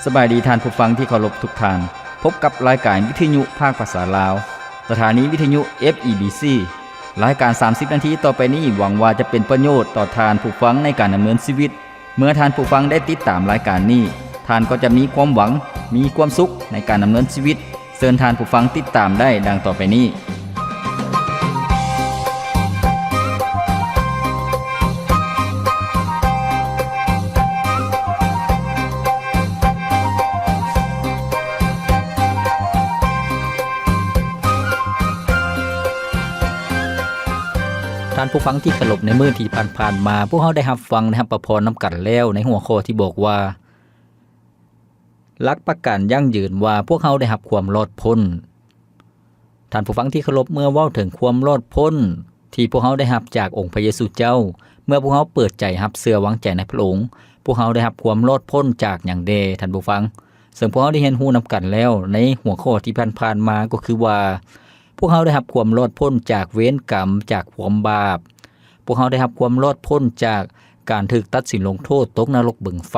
ສະບາຍດີທ່ານຜູ້ຟັງທີ່ເຄົາລົບທຸກທ່ານ. ພົບກັບລາຍການວິທະຍຸພາກພາສາລາວ, ສະຖານີວິທະຍຸ ເອັຟ ອີ ບີ ຊີ. ລາຍການສາມສິບນາທີຕໍ່ໄປນີ້ ຫວັງວ່າຈະເປັນປະໂຫຍດຕໍ່ທ່ານຜູ້ຟັງໃນການດຳເນີນຊີວິດ. ເມື່ອທ່ານຜູ້ຟັງໄດ້ຕິດຕາມລາຍການນີ້, ທ່ານກໍຈະມີຄວາມຫວັງ, ມີຄວາມສຸກໃນການດຳເນີນຊີວິດ. ເຊີນທ່ານຜູ້ຟັງຕິດຕາມໄດ້ດັ່ງຕໍ່ໄປນີ້. ທ່ານຜູ້ຟັງທີ່ເຄົາລົບ, ໃນມື້ທີ່ຜ່ານໆມາ, ພວກເຮົາໄດ້ຮັບຟັງ, ໄດ້ຮັບພະພອນນຳກັນແລ້ວ ໃນຫົວຂໍ້ທີ່ບອກວ່າ ຫຼັກປະກັນຢັ້ງຢືນວ່າພວກເຮົາໄດ້ຮັບຄວາມລອດພົ້ນ. ທ່ານຜູ້ຟັງທີ່ເຄົາລົບ, ເມື່ອເວົ້າເຖິງຄວາມລອດພົ້ນທີ່ພວກເຮົາໄດ້ຮັບຈາກອົງພະເຢຊູເຈົ້າ, ເມື່ອພວກເຮົາເປີດໃຈຮັບເຊື່ອວາງໃຈໃນພະອົງ, ພວກເຮົາໄດ້ຮັບຄວາມລອດພົ້ນຈາກຫຍັງແດ່, ທ່ານຜູ້ຟັງ? ເຊິ່ງພວກເຮົາໄດ້ຮຽນຮູ້ນຳກັນແລ້ວໃນຫົວຂໍ້ທີ່ຜ່ານໆມາ, ກໍຄືວ່າ ພວກເຮົາໄດ້ຮັບຄວາມລອດພົ້ນຈາກເວນກຳ, ຈາກຄວາມບາບ. ພວກເຮົາໄດ້ຮັບຄວາມລອດພົ້ນຈາກການຖືກຕັດສິນລົງໂທດຕົກນະລົກເບິ່ງໄຟ.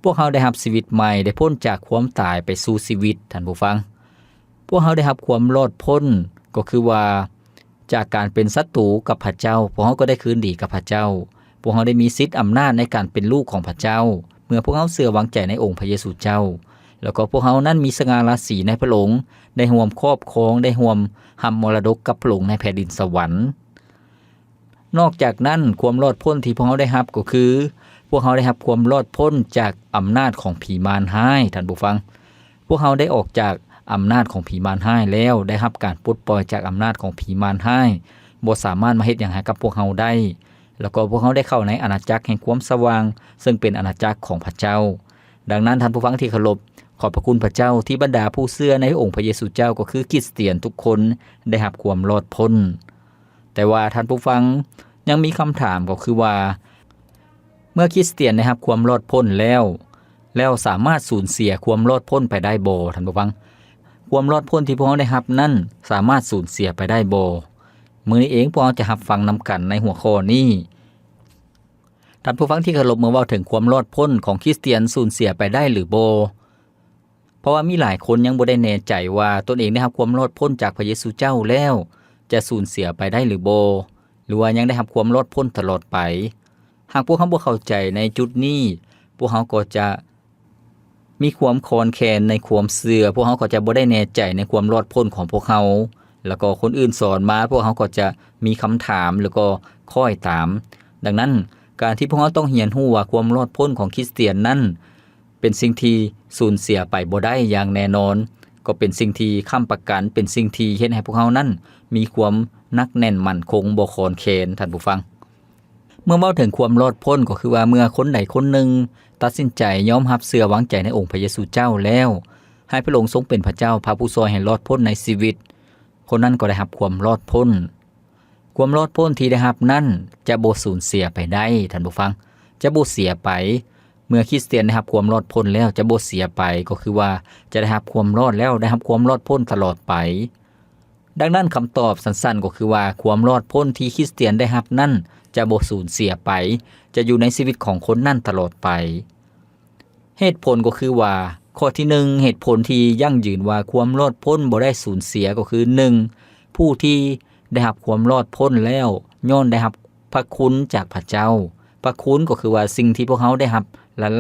ພວກເຮົາໄດ້ຮັບຊີວິດໃໝ່, ໄດ້ພົ້ນຈາກຄວາມຕາຍໄປສູ່ຊີວິດ, ທ່ານຜູ້ຟັງ. ພວກເຮົາໄດ້ຮັບຄວາມລອດພົ້ນ, ກໍຄືວ່າ ຈາກການເປັນສັດຕູກັບພະເຈົ້າ, ພວກເຮົາກໍໄດ້ຄືນດີກັບພະເຈົ້າ. ພວກເຮົາໄດ້ມີສິດອຳນາດໃນການເປັນລູກຂອງພະເຈົ້າ, ເມື່ອພວກເຮົາເຊື່ອວາງໃຈໃນອົງພະເຢຊູເຈົ້າ. ແລ້ວກໍພວກເຮົານັ້ນມີສະຫງ່າລາສີໃນພະອົງ, ໄດ້ຮ່ວມຄອບຄອງ, ໄດ້ຮ່ວມຮັບມໍລະດົກກັບພະອົງໃນແຜ່ນດິນສະຫວັນ. ນອກຈາກນັ້ນ, ຄວາມລອດພົ້ນທີ່ພວກເຮົາໄດ້ຮັບກໍຄື ພວກເຮົາໄດ້ຮັບຄວາມລອດພົ້ນຈາກອຳນາດຂອງຜີມານຮ້າຍ, ທ່ານຜູ້ຟັງ. ພວກເຮົາໄດ້ອອກຈາກອຳນາດຂອງຜີມານຮ້າຍແລ້ວ, ໄດ້ຮັບການປົດປ່ອຍຈາກອຳນາດຂອງຜີມານຮ້າຍ, ບໍ່ສາມາດມາເຮັດຫຍັງໃຫ້ກັບພວກເຮົາໄດ້. ແລ້ວກໍພວກເຮົາໄດ້ເຂົ້າໃນອານາຈັກແຫ່ງຄວາມສະຫວ່າງ, ເຊິ່ງເປັນອານາຈັກຂອງພະເຈົ້າ. ດັ່ງນັ້ນ, ທ່ານຜູ້ຟັງທີ່ເຄົາລົບ, ຂອບພະຄຸນພະເຈົ້າທີ່ບັນດາຜູ້ເຊື່ອໃນອົງພະເຢຊູເຈົ້າ, ກໍຄືຄຣິສຕຽນທຸກຄົນ, ໄດ້ຮັບຄວາມລອດພົ້ນ. ແຕ່ວ່າທ່ານຜູ້ຟັງ, ຍັງມີຄຳຖາມກໍຄືວ່າ ເມື່ອຄຣິສຕຽນໄດ້ຮັບຄວາມລອດພົ້ນແລ້ວ, ແລ້ວສາມາດສູນເສຍຄວາມລອດພົ້ນໄປໄດ້ບໍ່, ທ່ານຜູ້ຟັງ? ຄວາມລອດພົ້ນທີ່ພວກເຮົາໄດ້ຮັບນັ້ນ ສາມາດສູນເສຍໄປໄດ້ບໍ່? ມື້ນີ້ເອງ ພວກເຮົາຈະຮັບຟັງນຳກັນໃນຫົວຂໍ້ນີ້. ທ່ານຜູ້ຟັງທີ່ເຄົາລົບ, ເມື່ອເວົ້າເຖິງຄວາມລອດພົ້ນຂອງຄຣິສຕຽນ ສູນເສຍໄປໄດ້ຫຼືບໍ່? ເພາະວ່າມີຫຼາຍຄົນຍັງບໍ່ໄດ້ແນ່ໃຈວ່າຕົນເອງໄດ້ຮັບຄວາມລອດພົ້ນຈາກພະເຢຊູເຈົ້າແລ້ວ ຈະສູນເສຍໄປໄດ້ຫຼືບໍ່ ຫຼືວ່າຍັງໄດ້ຮັບຄວາມລອດພົ້ນຕະຫຼອດໄປ. ຫາກພວກເຮົາບໍ່ເຂົ້າໃຈໃນຈຸດນີ້, ພວກເຮົາກໍຈະມີຄວາມຄອນແຄນໃນຄວາມເຊື່ອ, ພວກເຮົາກໍຈະບໍ່ໄດ້ແນ່ໃຈໃນຄວາມລອດພົ້ນຂອງພວກເຮົາ, ແລ້ວກໍຄົນອື່ນສອນມາ, ພວກເຮົາກໍຈະມີຄຳຖາມ ແລ້ວກໍຄ້ອຍຕາມ. ດັ່ງນັ້ນ, ການທີ່ພວກເຮົາຕ້ອງຮຽນຮູ້ວ່າຄວາມລອດພົ້ນຂອງຄຣິສຕຽນນັ້ນ ເປັນສິ່ງທີ່ສູນເສຍໄປບໍ່ໄດ້ຢ່າງແນ່ນອນ, ກໍເປັນສິ່ງທີ່ຄ້ຳປະກັນ, ເປັນສິ່ງທີ່ເຮັດໃຫ້ພວກເຮົານັ້ນມີຄວາມໜັກແໜ້ນໝັ້ນຄົງ, ບໍ່ຄອນແຄນ, ທ່ານຜູ້ຟັງ. ເມື່ອເວົ້າເຖິງຄວາມລອດພົ້ນ, ກໍຄືວ່າເມື່ອຄົນໃດຄົນໜຶ່ງຕັດສິນໃຈຍອມຮັບເຊື່ອວາງໃຈໃນອົງພະເຢຊູເຈົ້າແລ້ວ, ໃຫ້ພະອົງຊົງເປັນພະເຈົ້າ, ພະຜູ້ຊ່ອຍໃຫ້ລອດພົ້ນໃນຊີວິດ, ຄົນນັ້ນກໍໄດ້ຮັບຄວາມລອດພົ້ນ. ຄວາມລອດພົ້ນທີ່ໄດ້ຮັບນັ້ນຈະບໍ່ສູນເສຍໄປໄດ້, ທ່ານຜູ້ຟັງ, ຈະບໍ່ເສຍໄປ. ເມື່ອຄຣິສຕຽນໄດ້ຮັບຄວາມລອດພົ້ນແລ້ວ ຈະບໍ່ເສຍໄປ, ກໍຄືວ່າຈະໄດ້ຮັບຄວາມລອດແລ້ວ ໄດ້ຮັບຄວາມລອດພົ້ນຕະຫຼອດໄປ. ດັ່ງນັ້ນ, ຄຳຕອບສັ້ນໆ ກໍຄືວ່າ ຄວາມລອດພົ້ນທີ່ຄຣິສຕຽນໄດ້ຮັບນັ້ນຈະບໍ່ສູນເສຍໄປ, ຈະຢູ່ໃນຊີວິດຂອງຄົນນັ້ນຕະຫຼອດໄປ. ເຫດຜົນກໍຄືວ່າ, ຂໍ້ທີໜຶ່ງ, ເຫດຜົນທີ່ຢັ້ງຢືນວ່າຄວາມລອດພົ້ນບໍ່ໄດ້ສູນເສຍກໍຄື ໜຶ່ງ, ຜູ້ທີ່ໄດ້ຮັບຄວາມລອດພົ້ນແລ້ວ ຍ້ອນໄດ້ຮັບພະຄຸນຈາກພະເຈົ້າ. ພະຄຸນກໍຄືວ່າສິ່ງທີ່ພວກເຮົາໄດ້ຮັບ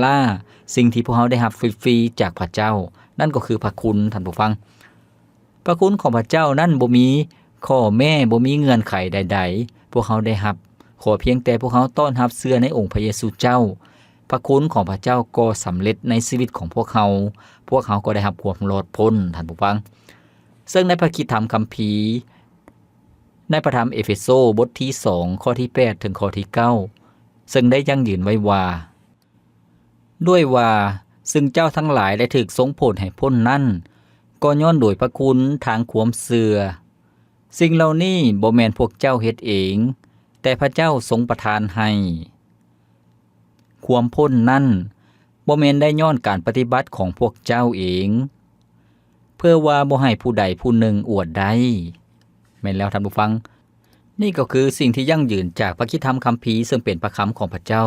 ລ້າໆ, ສິ່ງທີ່ພວກເຮົາໄດ້ຮັບຟຣີໆຈາກພະເຈົ້າ, ນັ້ນກໍຄືພະຄຸນ, ທ່ານຜູ້ຟັງ. ພະຄຸນຂອງພະເຈົ້ານັ້ນບໍ່ມີຂໍ້ແມ້, ບໍ່ມີເງື່ອນໄຂໃດໆ ພວກເຮົາໄດ້ຮັບ, ຂໍພຽງແຕ່ພວກເຮົາຕ້ອນຮັບເຊື່ອໃນອົງພະເຢຊູເຈົ້າ, ພະຄຸນຂອງພະເຈົ້າກໍສຳເລັດໃນຊີວິດຂອງພວກເຮົາ, ພວກເຮົາກໍໄດ້ຮັບຄວາມລອດພົ້ນ, ທ່ານຜູ້ຟັງ. ເຊິ່ງໃນພະຄຣິສຕະທຳຄຳພີ, ໃນພະທຳເອເຟໂຊ ບົດທີສອງ ຂໍ້ທີແປດ ເຖິງຂໍ້ທີເກົ້າ ເຊິ່ງໄດ້ຢັ້ງຢືນໄວ້ວ່າ, ດ້ວຍວ່າຊຶ່ງເຈົ້າທັງຫຼາຍໄດ້ຖືກຊົງໂຜດໃຫ້ພົ້ນນັ້ນ, ກໍຍ້ອນໂດຍພະຄຸນທາງຄວາມເຊື່ອ. ສິ່ງເຫຼົ່ານີ້ບໍ່ແມ່ນພວກເຈົ້າເຮັດເອງ, ແຕ່ພະເຈົ້າຊົງປະທານໃຫ້. ຄວາມພົ້ນນັ້ນບໍ່ແມ່ນໄດ້ຍ້ອນການປະຕິບັດຂອງພວກເຈົ້າເອງ, ເພື່ອວ່າບໍ່ໃຫ້ຜູ້ໃດຜູ້ໜຶ່ງອວດໄດ້. ແມ່ນແລ້ວທ່ານຜູ້ຟັງ, ນີ້ກໍຄືສິ່ງທີ່ຢັ້ງຢືນຈາກພະຄຣິສຕະທຳຄຳພີ ເຊິ່ງເປັນພະຄຳຂອງພະເຈົ້າ,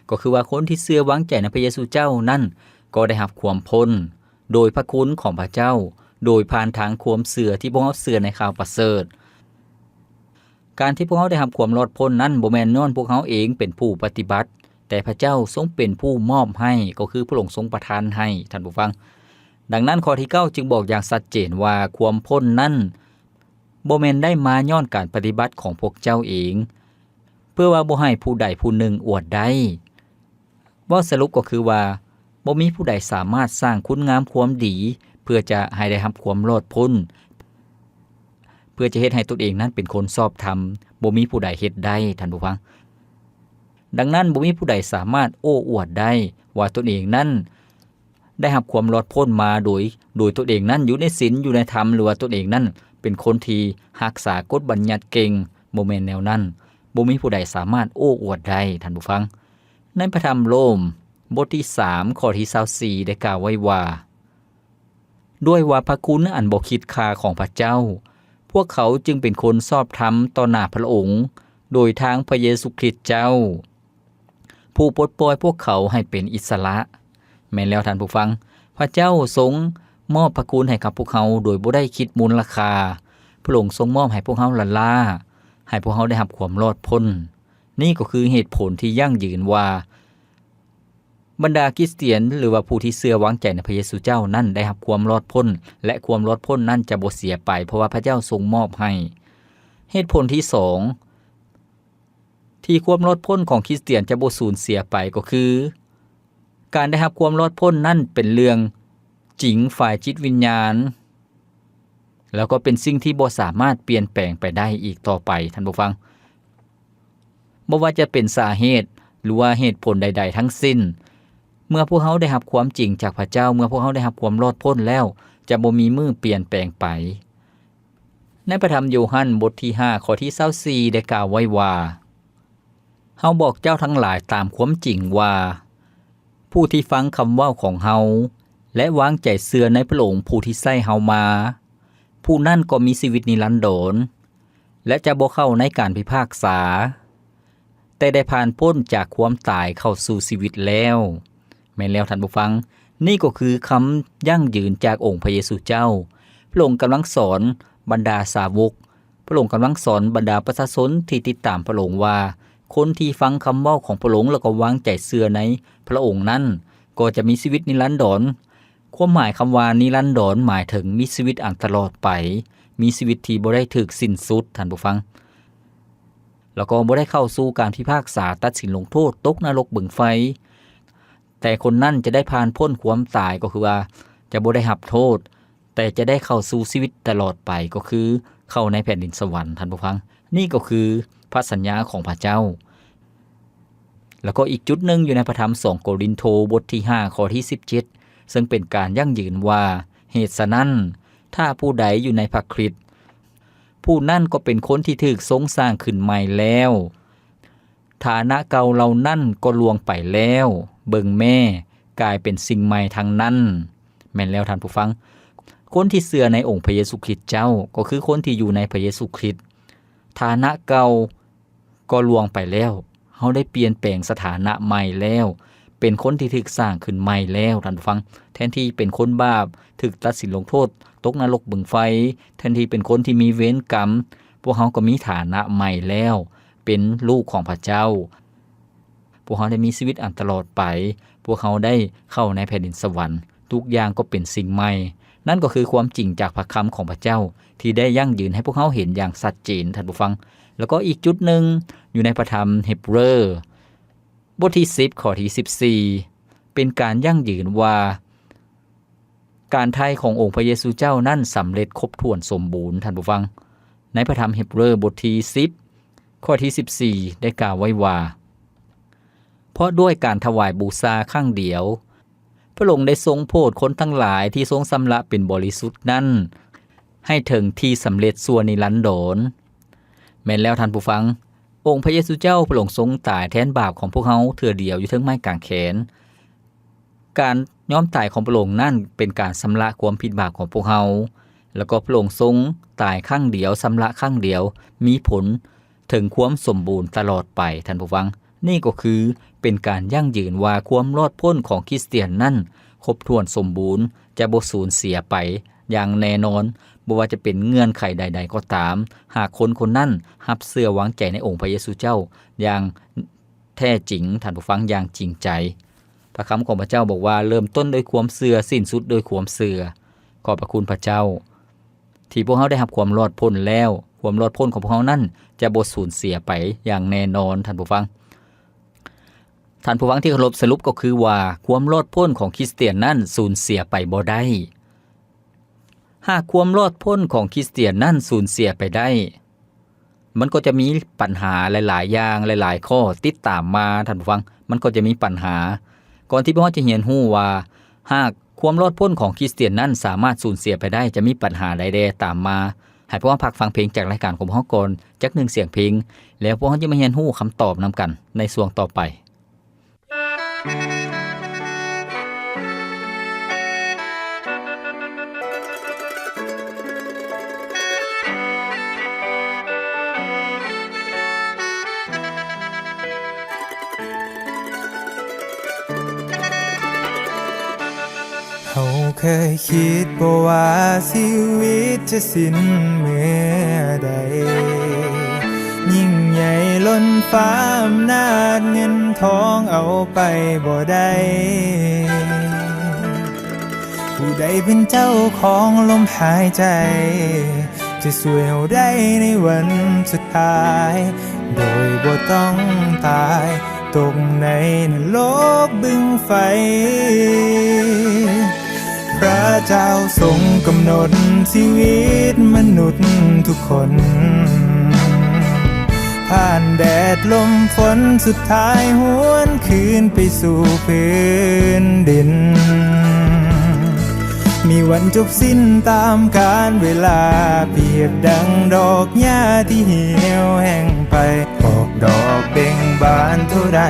ກໍຄືວ່າຄົນທີ່ເຊື່ອວາງໃຈໃນພະເຢຊູເຈົ້ານັ້ນ ກໍໄດ້ຮັບຄວາມພົ້ນໂດຍພະຄຸນຂອງພະເຈົ້າ ໂດຍຜ່ານທາງຄວາມເຊື່ອທີ່ພວກເຮົາເຊື່ອໃນຂ່າວປະເສີດ. ການທີ່ພວກເຮົາໄດ້ຮັບຄວາມລອດພົ້ນນັ້ນ ບໍ່ແມ່ນຍ້ອນພວກເຮົາເອງເປັນຜູ້ປະຕິບັດ, ແຕ່ພະເຈົ້າຊົງເປັນຜູ້ມອບໃຫ້, ກໍຄືພະອົງຊົງປະທານໃຫ້, ທ່ານຜູ້ຟັງ. ດັ່ງນັ້ນ ຂໍ້ທີເກົ້າຈຶ່ງບອກຢ່າງຊັດເຈນວ່າ ຄວາມພົ້ນນັ້ນບໍ່ແມ່ນໄດ້ມາຍ້ອນການປະຕິບັດຂອງພວກເຈົ້າເອງ, ເພື່ອວ່າບໍ່ໃຫ້ຜູ້ໃດຜູ້ໜຶ່ງອວດໄດ້. ເວົ້າສະຫຼຸບກໍຄືວ່າ ບໍ່ມີຜູ້ໃດສາມາດສ້າງຄຸນງາມຄວາມດີ ເພື່ອຈະໃຫ້ໄດ້ຮັບຄວາມລອດພົ້ນ, ເພື່ອຈະເຮັດໃຫ້ຕົນເອງນັ້ນເປັນຄົນຊອບທຳ, ບໍ່ມີຜູ້ໃດເຮັດໄດ້, ທ່ານຜູ້ຟັງ. ດັ່ງນັ້ນ ບໍ່ມີຜູ້ໃດສາມາດໂອ້ອວດໄດ້ວ່າຕົນເອງນັ້ນໄດ້ຮັບຄວາມລອດພົ້ນມາໂດຍ, ໂດຍຕົນເອງນັ້ນຢູ່ໃນສິນ, ຢູ່ໃນທຳ, ຫຼືວ່າຕົນເອງນັ້ນເປັນຄົນທີ່ຮັກສາກົດບັນຍັດເກັ່ງ, ບໍ່ແມ່ນແນວນັ້ນ. ບໍ່ມີຜູ້ໃດສາມາດໂອ້ອວດໄດ້, ທ່ານຜູ້ຟັງ. ໃນພະທຳໂລມ ບົດທີສາມ ຂໍ້ທີຊາວສີ່ ໄດ້ກ່າວໄວ້ວ່າ, ດ້ວຍວ່າພະຄຸນອັນບໍ່ຄິດຄ່າຂອງພະເຈົ້າ, ພວກເຂົາຈຶ່ງເປັນຄົນຊອບທຳຕໍ່ໜ້າພະອົງ, ໂດຍທາງພະເຢຊູຄຣິດເຈົ້າ, ຜູ້ປົດປ່ອຍພວກເຂົາໃຫ້ເປັນອິດສະຫຼະ. ແມ່ນແລ້ວທ່ານຜູ້ຟັງ, ພະເຈົ້າຊົງມອບພະຄຸນໃຫ້ກັບພວກເຮົາໂດຍບໍ່ໄດ້ຄິດມູນລະຄ່າ. ພະອົງຊົງມອບໃຫ້ພວກເຮົາລ້າໆ, ໃຫ້ພວກເຮົາໄດ້ຮັບຄວາມລອດພົ້ນ. ນີ້ກໍຄືເຫດຜົນທີ່ຢັ້ງຢືນວ່າ ບັນດາຄຣິສຕຽນ ຫຼືວ່າຜູ້ທີ່ເຊື່ອວາງໃຈໃນພະເຢຊູເຈົ້ານັ້ນໄດ້ຮັບຄວາມລອດພົ້ນ ແລະ ຄວາມລອດພົ້ນນັ້ນຈະບໍ່ເສຍໄປ, ເພາະວ່າພະເຈົ້າຊົງມອບໃຫ້. ເຫດຜົນທີສອງ ທີ່ຄວາມລອດພົ້ນຂອງຄຣິສຕຽນຈະບໍ່ສູນເສຍໄປກໍຄື ການໄດ້ຮັບຄວາມລອດພົ້ນນັ້ນເປັນເລື່ອງຈິງຝ່າຍຈິດວິນຍານ ແລ້ວກໍເປັນສິ່ງທີ່ບໍ່ສາມາດປ່ຽນແປງໄປໄດ້ອີກຕໍ່ໄປ, ທ່ານຜູ້ຟັງ. ບໍ່ວ່າຈະເປັນສາເຫດ ຫຼືວ່າເຫດຜົນໃດໆທັງສິ້ນ, ເມື່ອພວກເຮົາໄດ້ຮັບຄວາມຈິງຈາກພະເຈົ້າ, ເມື່ອພວກເຮົາໄດ້ຮັບຄວາມລອດພົ້ນແລ້ວ, ຈະບໍ່ມີມື້ປ່ຽນແປງໄປ. ໃນພະທຳໂຢຮັນ ບົດທີຫ້າ ຂໍ້ທີຊາວສີ່ ໄດ້ກ່າວໄວ້ວ່າ, ເຮົາບອກເຈົ້າທັງຫຼາຍຕາມຄວາມຈິງວ່າ, ຜູ້ທີ່ຟັງຄຳເວົ້າຂອງເຮົາ ແລະ ວາງໃຈເຊື່ອໃນພະອົງຜູ້ທີ່ໃຊ້ເຮົາມາ, ຜູ້ນັ້ນກໍມີຊີວິດນິລັນດອນ ແລະ ຈະບໍ່ເຂົ້າໃນການພິພາກສາ, ແຕ່ໄດ້ຜ່ານພົ້ນຈາກຄວາມຕາຍເຂົ້າສູ່ຊີວິດແລ້ວ. ແມ່ນແລ້ວທ່ານຜູ້ຟັງ, ນີ້ກໍຄືຄຳຢັ້ງຢືນຈາກອົງພະເຢຊູເຈົ້າ. ພະອົງກຳລັງສອນບັນດາສາວົກ, ພະອົງກຳລັງສອນບັນດາປະຊາຊົນທີ່ຕິດຕາມພະອົງວ່າ, ຄົນທີ່ຟັງຄຳເວົ້າຂອງພະອົງ ແລ້ວກໍວາງໃຈເຊື່ອໃນພະອົງນັ້ນ, ກໍຈະມີຊີວິດນິລັນດອນ. ຄວາມໝາຍຄຳວ່ານິລັນດອນ ໝາຍເຖິງມີຊີວິດອັນຕະຫຼອດໄປ, ມີຊີວິດທີ່ບໍ່ໄດ້ຖືກສິ້ນສຸດ, ທ່ານຜູ້ຟັງ, ແລ້ວກໍບໍ່ໄດ້ເຂົ້າສູ່ການພິພາກສາຕັດສິນລົງໂທດຕົກນະລົກບຶງໄຟ. ແຕ່ຄົນນັ້ນຈະໄດ້ຜ່ານພົ້ນຄວາມຕາຍ, ກໍຄືວ່າຈະບໍ່ໄດ້ຮັບໂທດ, ແຕ່ຈະໄດ້ເຂົ້າສູ່ຊີວິດຕະຫຼອດໄປ, ກໍຄືເຂົ້າໃນແຜ່ນດິນສະຫວັນ, ທ່ານຜູ້ຟັງ. ນີ້ກໍຄືພະສັນຍາຂອງພະເຈົ້າ. ແລ້ວກໍອີກຈຸດໜຶ່ງຢູ່ໃນພະທຳສອງໂກລິນໂທ ບົດທີຫ້າ ຂໍ້ທີສິບເຈັດ ເຊິ່ງເປັນການຢັ້ງຢືນວ່າ, ເຫດສະນັ້ນ, ຖ້າຜູ້ໃດຢູ່ໃນພະຄຣິດ, ຜູ້ນັ້ນກໍເປັນຄົນທີ່ຖືກຊົງສ້າງຂຶ້ນໃໝ່ແລ້ວ. ຖານະເກົ່າເຫຼົ່ານັ້ນກໍລ່ວງໄປແລ້ວ, ເບິ່ງແມ້, ກາຍເປັນສິ່ງໃໝ່ທັງນັ້ນ. ແມ່ນແລ້ວທ່ານຜູ້ຟັງ, ຄົນທີ່ເຊື່ອໃນອົງພະເຢຊູຄຣິດເຈົ້າ, ກໍຄືຄົນທີ່ຢູ່ໃນພະເຢຊູຄຣິດ, ຖານະເກົ່າກໍລ່ວງໄປແລ້ວ. ເຮົາໄດ້ປ່ຽນແປງສະຖານະໃໝ່ແລ້ວ, ເປັນຄົນທີ່ຖືກສ້າງຂຶ້ນໃໝ່ແລ້ວ, ທ່ານຜູ້ຟັງ. ແທນທີ່ເປັນຄົນບາບ, ຖືກຕັດສິນລົງໂທດ, ຕົກນະລົກບຶງໄຟ, ແທນທີ່ເປັນຄົນທີ່ມີເວນກຳ, ພວກເຮົາກໍມີຖານະໃໝ່ແລ້ວ, ເປັນລູກຂອງພະເຈົ້າ. ພວກເຮົາໄດ້ມີຊີວິດອັນຕະຫຼອດໄປ, ພວກເຮົາໄດ້ເຂົ້າໃນແຜ່ນດິນສະຫວັນ, ທຸກຢ່າງກໍເປັນສິ່ງໃໝ່. ນັ້ນກໍຄືຄວາມຈິງຈາກພະຄຳຂອງພະເຈົ້າ ທີ່ໄດ້ຢັ້ງຢືນໃຫ້ພວກເຮົາເຫັນຢ່າງຊັດເຈນ, ທ່ານຜູ້ຟັງ. ແລ້ວກໍອີກຈຸດໜຶ່ງ ຢູ່ໃນພະທຳເຮັບເຣີ ບົດທີສິບ ຂໍ້ທີສິບສີ່ ເປັນການຢັ້ງຢືນວ່າ ການໄຖ່ຂອງອົງພະເຢຊູເຈົ້ານັ້ນສຳເລັດຄົບຖ້ວນສົມບູນ, ທ່ານຜູ້ຟັງ. ໃນພະທຳເຮັບເຣີ ບົດທີສິບ ຂໍ້ທີສິບສີ່ ໄດ້ກ່າວໄວ້ວ່າ, ເພາະດ້ວຍການຖວາຍບູຊາຄັ້ງດຽວ, ພະອົງໄດ້ຊົງໂຜດຄົນທັງຫຼາຍທີ່ຊົງຊຳລະເປັນບໍລິສຸດນັ້ນ ໃຫ້ເຖິງທີ່ສຳເລັດຊົ່ວນິລັນດອນ. ແມ່ນແລ້ວທ່ານຜູ້ຟັງ, ອົງພະເຢຊູເຈົ້າ ພະອົງຊົງຕາຍແທນບາບຂອງພວກເຮົາເທື່ອດຽວຢູ່ເທິງໄມ້ກາງແຂນ. ການຍອມຕາຍຂອງພະອົງນັ້ນເປັນການຊຳລະຄວາມຜິດບາບຂອງພວກເຮົາ, ແລ້ວກໍພະອົງຊົງຕາຍຄັ້ງດຽວ, ຊຳລະຄັ້ງດຽວ, ມີຜົນເຖິງຄວາມສົມບູນຕະຫຼອດໄປ, ທ່ານຜູ້ຟັງ. ນີ້ກໍຄືເປັນການຢັ້ງຢືນວ່າຄວາມລອດພົ້ນຂອງຄຣິສຕຽນນັ້ນ ຄົບຖ້ວນສົມບູນ ຈະບໍ່ສູນເສຍໄປຢ່າງແນ່ນອນ, ບໍ່ວ່າຈະເປັນເງື່ອນໄຂໃດໆກໍຕາມ, ຫາກຄົນຄົນນັ້ນຮັບເຊື່ອວາງໃຈໃນອົງພະເຢຊູເຈົ້າຢ່າງແທ້ຈິງ, ທ່ານຜູ້ຟັງ, ຢ່າງຈິງໃຈ. ພະຄຳຂອງພະເຈົ້າບອກວ່າ, ເລີ່ມຕົ້ນດ້ວຍຄວາມເຊື່ອ, ສິ້ນສຸດດ້ວຍຄວາມເຊື່ອ. ຂອບພະຄຸນພະເຈົ້າ ທີ່ພວກເຮົາໄດ້ຮັບຄວາມລອດພົ້ນແລ້ວ, ຄວາມລອດພົ້ນຂອງພວກເຮົານັ້ນຈະບໍ່ສູນເສຍໄປຢ່າງແນ່ນອນ, ທ່ານຜູ້ຟັງ. ທ່ານຜູ້ຟັງທີ່ເຄົາລົບ, ສະຫຼຸບກໍຄືວ່າ ຄວາມລອດພົ້ນຂອງຄຣິສຕຽນນັ້ນສູນເສຍໄປບໍ່ໄດ້. ຫາກຄວາມລອດພົ້ນຂອງຄຣິສຕຽນນັ້ນສູນເສຍໄປໄດ້, ມັນກໍຈະມີບັນຫາຫຼາຍໆຢ່າງ, ຫຼາຍໆຂໍ້ຕິດຕາມມາ, ທ່ານຜູ້ຟັງ, ມັນກໍຈະມີບັນຫາ. ກ່ອນທີ່ພວກເຮົາຈະຮຽນຮູ້ວ່າ ຫາກຄວາມລອດພົ້ນຂອງຄຣິສຕຽນນັ້ນສາມາດສູນເສຍໄປໄດ້, ຈະມີບັນຫາໃດແດ່ຕາມມາ, ໃຫ້ພວກເຮົາພັກຟັງເພງຈາກລາຍການຂອງພວກເຮົາກ່ອນຈັກໜຶ່ງສຽງເພງ, ແລ້ວພວກເຮົາຈະມາຮຽນຮູ້ຄຳຕອບນຳກັນໃນຊ່ວງຕໍ່ໄປ. ເຮົາເຄີຍຄິດບໍ່ວ່າຊີວິດຈະສິ້ນເມື່ອໃດ? ຍິ່ງໃຫຍ່ລົ້ນຟ້າອຳນາດເງິນທອງເອົາໄປບໍ່ໄດ້. ຜູ້ໃດເປັນເຈົ້າຂອງລົມຫາຍໃຈ ຈະຊ່ວຍເຮົາໄດ້ໃນວັນສຸດທ້າຍ ໂດຍບໍ່ຕ້ອງຕາຍ ຕົກໃນນະລົກບຶງໄຟ. ພຣະເຈົ້າຊົງກຳນົດຊີວິດມະນຸດທຸກຄົນ ຜ່ານແດດລົມຝົນ ສຸດທ້າຍຫວນຄືນໄປສູ່ພື້ນດິນ. ມີວັນຈົບສິ້ນຕາມການເວລາ ປຽບດັ່ງດອກຫຍ້າທີ່ຫ່ຽວແຫ້ງໄປ ອອກດອກເບັ່ງບານເທົ່າໃດ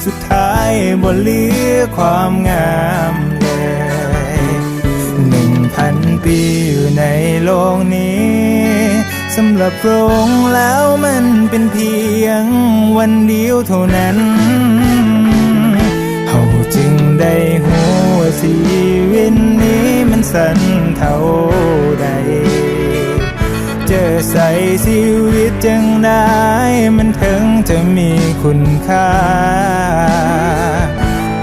ສຸດທ້າຍບໍ່ເຫຼືອຄວາມງາມເລີຍ. ໜຶ່ງພັນປີຢູ່ໃນໂລກນີ້ ສຳລັບພຣະອົງແລ້ວມັນເປັນພຽງວັນດຽວເທົ່ານັ້ນ. ເຮົາຈຶ່ງໄດ້ຮູ້ວ່າຊີວິດນີ້ມັນສັ້ນເທົ່າໃດ. ຈະໃຊ້ຊີວິດຈັ່ງໃດ ມັນເຖິງຈະມີຄຸນຄ່າ.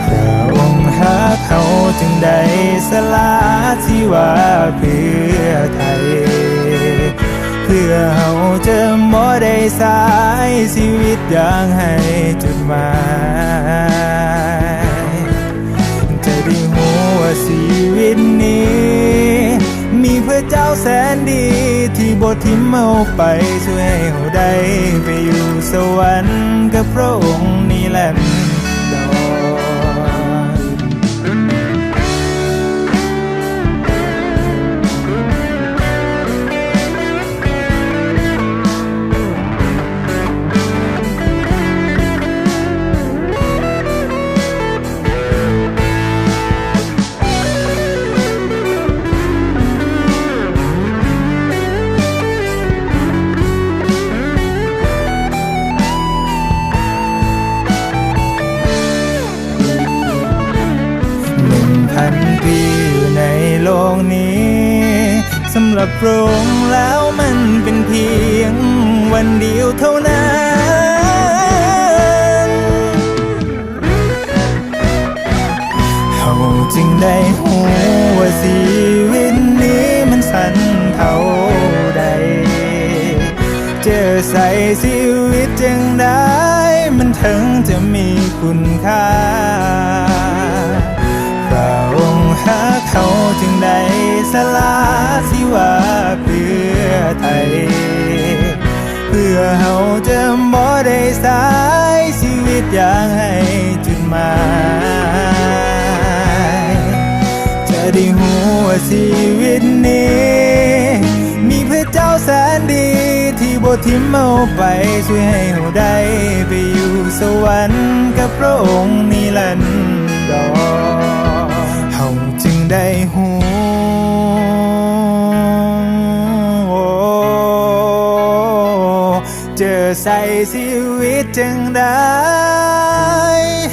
ພຣະອົງຮັກເຮົາຈຶ່ງໄດ້ສະຫຼະຊີວາເພື່ອໄຖ່ ເພື່ອເຮົາຈະບໍ່ໄດ້ໃຊ້ຊີວິດຢ່າງໄຮ້ຈຸດໝາຍ. ຈະໄດ້ຮູ້ວ່າຊີວິດນີ້ ມີພຣະເຈົ້າແສນດີ ທີ່ບໍ່ຖິ້ມເຮົາໄປ ຊ່ວຍໃຫ້ເຮົາໄດ້ໄປຢູ່ສະຫວັນກັບພຣະອົງນິລັນດອນ. ໜຶ່ງພັນປີຢູ່ໃນໂລກນີ້ ສຳລັບພຣະອົງແລ້ວມັນເປັນພຽງວັນດຽວເທົ່ານັ້ນ. ເຮົາຈຶ່ງໄດ້ຮູ້ວ່າຊີວິດນີ້ມັນສັ້ນເທົ່າໃດ. ຈະໃຊ້ຊີວິດຈັ່ງໃດ ມັນເຖິງຈະມີຄຸນຄ່າ. ພຣະອົງຮັກເຮົາຈຶ່ງໄດ້ສະຫຼະຊີວາເພື່ອໄຖ່ ເພື່ອເຮົາຈະບໍ່ໄດ້ໃຊ້ຊີວິດຢ່າງໄຮ້ຈຸດໝາຍ. ຈະໄດ້ຮູ້ວ່າຊີວິດນີ້ ມີພຣະເຈົ້າແສນດີ ທີ່ບໍ່ຖິ້ມເຮົາໄປ ຊ່ວຍໃຫ້ເຮົາໄດ້ໄປຢູ່ສະຫວັນກັບພຣະອົງນິລັນດອນ. ເຮົາຈຶ່ງໄດ້ຮູ້ ຈະໃຊ້ຊີວິດຈັ່ງໃດ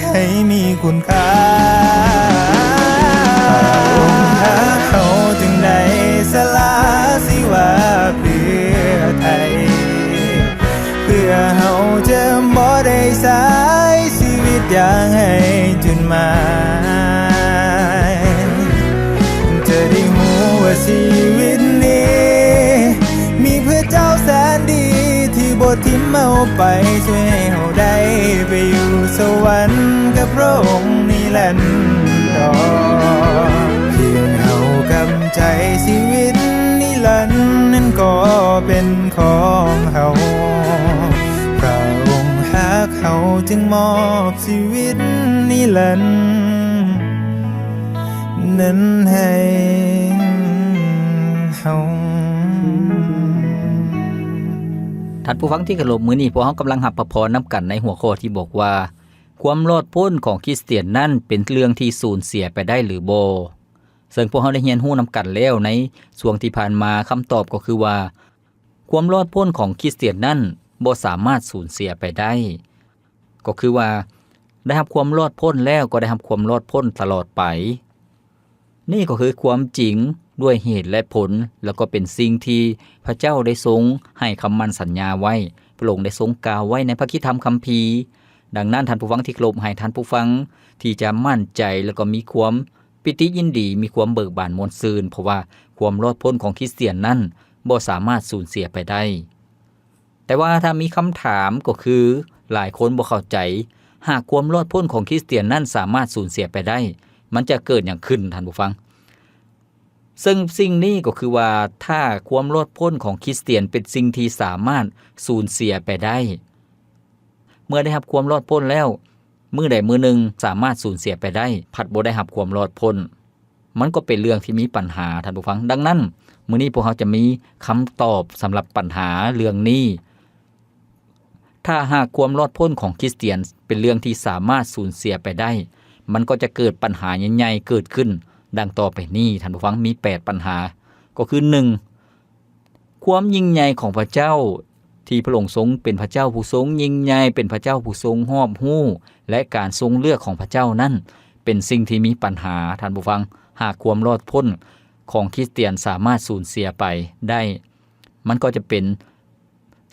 ໃຫ້ມີຄຸນຄ່າ. ຢ່າໃຫ້ຈຸດໝາຍ ເຈົ້າໄດ້ຮູ້ວ່າຊີວິດນີ້ ມີພະເຈົ້າແສນດີ ທີ່ບໍ່ຖິ້ມເຮົາໄປ ຊ່ວຍໃຫ້ເຮົາໄດ້ໄປຢູ່ສະຫວັນກັບພະອົງນິລັນດອນ. ພຽງເຮົາກຳໃຈ ຊີວິດນິລັນນັ້ນກໍເປັນຂອງເຮົາ ພະອົງຮັກເຮົາຈຶ່ງມອບ ຊີວິດນິລັນນັ້ນໃຫ້ເຮົາ. ທ່ານຜູ້ຟັງທີ່ເຄົາລົບ, ມື້ນີ້ພວກເຮົາກຳລັງຮັບພະພອນນຳກັນໃນຫົວຂໍ້ທີ່ບອກວ່າ ຄວາມລອດພົ້ນຂອງຄຣິສຕຽນນັ້ນເປັນເລື່ອງທີ່ສູນເສຍໄປໄດ້ຫຼືບໍ່? ເຊິ່ງພວກເຮົາໄດ້ຮຽນຮູ້ນຳກັນແລ້ວໃນຊ່ວງທີ່ຜ່ານມາ, ຄຳຕອບກໍຄືວ່າ ຄວາມລອດພົ້ນຂອງຄຣິສຕຽນນັ້ນບໍ່ສາມາດສູນເສຍໄປໄດ້. ກໍຄືວ່າໄດ້ຮັບຄວາມລອດພົ້ນແລ້ວກໍໄດ້ຮັບຄວາມລອດພົ້ນຕະຫຼອດໄປ. ນີ້ກໍຄືຄວາມຈິງດ້ວຍເຫດແລະຜົນ, ແລ້ວກໍເປັນສິ່ງທີ່ພະເຈົ້າໄດ້ຊົງໃຫ້ຄຳໝັ້ນສັນຍາໄວ້, ພະອົງໄດ້ຊົງກ່າວໄວ້ໃນພະຄຣິສຕະທຳຄຳພີ. ດັ່ງນັ້ນທ່ານຜູ້ຟັງທີ່ເຄົາລົບ, ໃຫ້ທ່ານຜູ້ຟັງທີ່ຈະໝັ້ນໃຈ ແລ້ວກໍມີຄວາມ ປີຕິຍິນດີ ມີຄວາມເບີກບານມ່ວນຊື່ນ, ເພາະວ່າຄວາມລອດພົ້ນຂອງຄຣິສຕຽນນັ້ນບໍ່ສາມາດສູນເສຍໄປໄດ້. ແຕ່ວ່າຖ້າມີຄຳຖາມກໍຄື ຫຼາຍຄົນບໍ່ເຂົ້າໃຈ, ຫາກຄວາມລອດພົ້ນຂອງຄຣິສຕຽນນັ້ນສາມາດສູນເສຍໄປໄດ້, ມັນຈະເກີດຫຍັງຂຶ້ນ, ທ່ານຜູ້ຟັງ? ເຊິ່ງສິ່ງນີ້ກໍຄືວ່າ ຖ້າຄວາມລອດພົ້ນຂອງຄຣິສຕຽນເປັນສິ່ງທີ່ສາມາດສູນເສຍໄປໄດ້, ເມື່ອໄດ້ຮັບຄວາມລອດພົ້ນແລ້ວ, ມື້ໃດມື້ໜຶ່ງສາມາດສູນເສຍໄປໄດ້, ພັດບໍ່ໄດ້ຮັບຄວາມລອດພົ້ນ, ມັນກໍເປັນເລື່ອງທີ່ມີປັນຫາ, ທ່ານຜູ້ຟັງ. ດັ່ງນັ້ນ, ມື້ນີ້ພວກເຮົາຈະມີຄຳຕອບສຳລັບປັນຫາເລື່ອງນີ້. ຖ້າຫາກຄວາມລອດພົ້ນຂອງຄຣິສຕຽນເປັນເລື່ອງທີ່ສາມາດສູນເສຍໄປໄດ້, ມັນກໍຈະເກີດປັນຫາໃຫຍ່ໆເກີດຂຶ້ນ ດັ່ງຕໍ່ໄປນີ້, ທ່ານຜູ້ຟັງ, ມີແປດປັນຫາ. ກໍຄື ໜຶ່ງ ຄວາມຍິ່ງໃຫຍ່ຂອງພະເຈົ້າ ທີ່ພະອົງຊົງເປັນພະເຈົ້າຜູ້ຊົງຍິ່ງໃຫຍ່, ເປັນພະເຈົ້າຜູ້ຊົງຮອບຮູ້ ແລະ ການຊົງເລືອກຂອງພະເຈົ້ານັ້ນ ເປັນສິ່ງທີ່ມີປັນຫາ, ທ່ານຜູ້ຟັງ. ຫາກຄວາມລອດພົ້ນຂອງຄຣິສຕຽນສາມາດສູນເສຍໄປໄດ້, ມັນກໍຈະເປັນ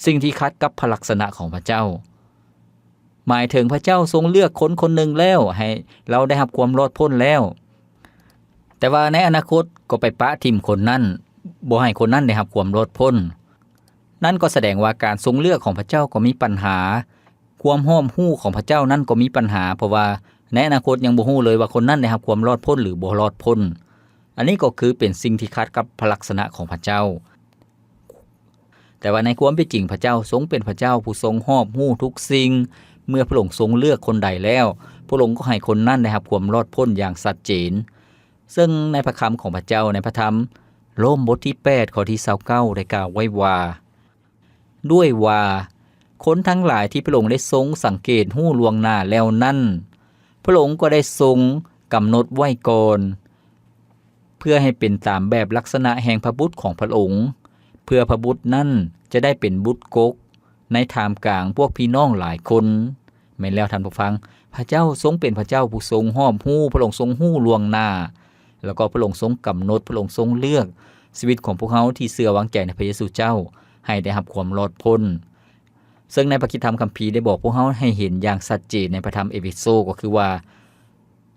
ສິ່ງທີ່ຂັດກັບພະລັກສະນະຂອງພະເຈົ້າ. ໝາຍເຖິງພະເຈົ້າຊົງເລືອກຄົນຄົນໜຶ່ງແລ້ວ, ໃຫ້ລາວໄດ້ຮັບຄວາມລອດພົ້ນແລ້ວ, ແຕ່ວ່າໃນອະນາຄົດກໍໄປປະຖິ້ມຄົນນັ້ນ, ບໍ່ໃຫ້ຄົນນັ້ນໄດ້ຮັບຄວາມລອດພົ້ນ. ນັ້ນກໍສະແດງວ່າການຊົງເລືອກຂອງພະເຈົ້າກໍມີປັນຫາ, ຄວາມຮອບຮູ້ຂອງພະເຈົ້ານັ້ນກໍມີປັນຫາ, ເພາະວ່າໃນອະນາຄົດຍັງບໍ່ຮູ້ເລີຍວ່າຄົນນັ້ນໄດ້ຮັບຄວາມລອດພົ້ນ ຫຼື ບໍ່ລອດພົ້ນ. ອັນນີ້ກໍຄືເປັນສິ່ງທີ່ຂັດກັບພະລັກສະນະຂອງພະເຈົ້າ. ແຕ່ວ່າໃນຄວາມເປັນຈິງ ພະເຈົ້າຊົງເປັນພະເຈົ້າຜູ້ຊົງຮອບຮູ້ທຸກສິ່ງ. ເມື່ອພະອົງຊົງເລືອກຄົນໃດແລ້ວ, ພະອົງກໍໃຫ້ຄົນນັ້ນໄດ້ຮັບຄວາມລອດພົ້ນຢ່າງຊັດເຈນ. ເຊິ່ງໃນພະຄຳຂອງພະເຈົ້າໃນພະທຳໂລມບົດທີແປດ ຂໍ້ທີຊາວເກົ້າ ໄດ້ກ່າວໄວ້ວ່າ, ດ້ວຍວ່າຄົນທັງຫຼາຍທີ່ພະອົງໄດ້ຊົງສັງເກດຮູ້ລ່ວງໜ້າແລ້ວນັ້ນ, ພະອົງກໍໄດ້ຊົງກຳນົດໄວ້ກ່ອນ ເພື່ອໃຫ້ເປັນຕາມແບບລັກສະນະແຫ່ງພະບຸດຂອງພະອົງ, ເພື່ອພະບຸດນັ້ນຈະໄດ້ເປັນບຸດກົກໃນທ່າມກາງພວກພີ່ນ້ອງຫຼາຍຄົນ. ແມ່ນແລ້ວທ່ານຜູ້ຟັງ, ພະເຈົ້າຊົງເປັນພະເຈົ້າຜູ້ຊົງຮອບຮູ້, ພະອົງຊົງຮູ້ລ່ວງໜ້າ, ແລ້ວກໍພະອົງຊົງກຳນົດ, ພະອົງຊົງເລືອກຊີວິດຂອງພວກເຮົາທີ່ເຊື່ອວາງໃຈໃນພະເຢຊູເຈົ້າ ໃຫ້ໄດ້ຮັບຄວາມລອດພົ້ນ. ເຊິ່ງໃນພະຄຣິສຕະທຳຄຳພີໄດ້ບອກພວກເຮົາໃຫ້ເຫັນຢ່າງຊັດເຈນໃນພະທຳເອເຟໂຊ, ກໍຄືວ່າ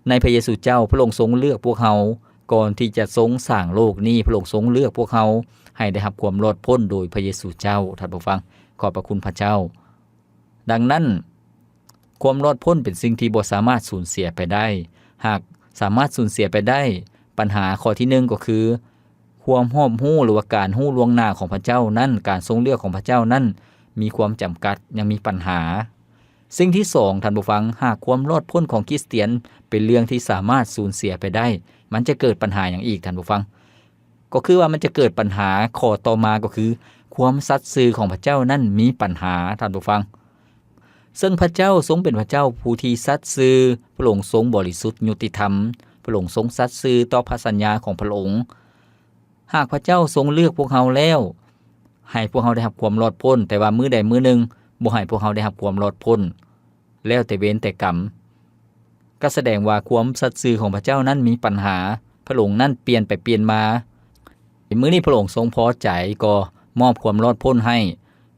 ໃນພະເຢຊູເຈົ້າ, ພະອົງຊົງເລືອກພວກເຮົາ ກ່ອນທີ່ຈະຊົງສ້າງໂລກນີ້, ພະອົງຊົງເລືອກພວກເຮົາໃຫ້ໄດ້ຮັບຄວາມລອດພົ້ນໂດຍພະເຢຊູເຈົ້າ. ທ່ານຜູ້ຟັງ, ຂອບພະຄຸນພະເຈົ້າ. ດັ່ງນັ້ນ, ຄວາມລອດພົ້ນເປັນສິ່ງທີ່ບໍ່ສາມາດສູນເສຍໄປໄດ້. ຫາກສາມາດສູນເສຍໄປໄດ້, ບັນຫາຂໍ້ທີໜຶ່ງກໍຄື ຄວາມຮອບຮູ້ ຫຼືວ່າການຮູ້ລ່ວງໜ້າຂອງພະເຈົ້ານັ້ນ, ການຊົງເລືອກຂອງພະເຈົ້ານັ້ນ ມີຄວາມຈຳກັດ, ຍັງມີບັນຫາ. ສິ່ງທີສອງ, ທ່ານຜູ້ຟັງ, ຫາກຄວາມລອດພົ້ນຂອງຄຣິສຕຽນເປັນເລື່ອງທີ່ສາມາດສູນເສຍໄປໄດ້, ມັນຈະເກີດບັນຫາຫຍັງອີກ, ທ່ານຜູ້ຟັງ? ກໍຄືວ່າມັນຈະເກີດບັນຫາຂໍ້ຕໍ່ມາ, ກໍຄືຄວາມສັດຊື່ຂອງພະເຈົ້ານັ້ນມີບັນຫາ, ທ່ານຜູ້ຟັງ. ເຊິ່ງພະເຈົ້າຊົງເປັນພະເຈົ້າຜູ້ທີ່ສັດຊື່, ພະອົງຊົງບໍລິສຸດຍຸຕິທຳ, ພະອົງຊົງສັດຊື່ຕໍ່ພະສັນຍາຂອງພະອົງ. ຫາກພະເຈົ້າຊົງເລືອກພວກເຮົາແລ້ວ, ໃຫ້ພວກເຮົາໄດ້ຮັບຄວາມລອດພົ້ນ, ແຕ່ວ່າມື້ໃດມື້ໜຶ່ງບໍ່ໃຫ້ພວກເຮົາໄດ້ຮັບຄວາມລອດພົ້ນ, ແລ້ວແຕ່ເວນແຕ່ກຳ, ກໍສະແດງວ່າຄວາມສັດຊື່ຂອງພະເຈົ້ານັ້ນມີບັນຫາ, ພະອົງນັ້ນປ່ຽນໄປປ່ຽນມາ. ມື້ນີ້ພະອົງຊົງພໍໃຈກໍມອບຄວາມລອດພົ້ນໃຫ້,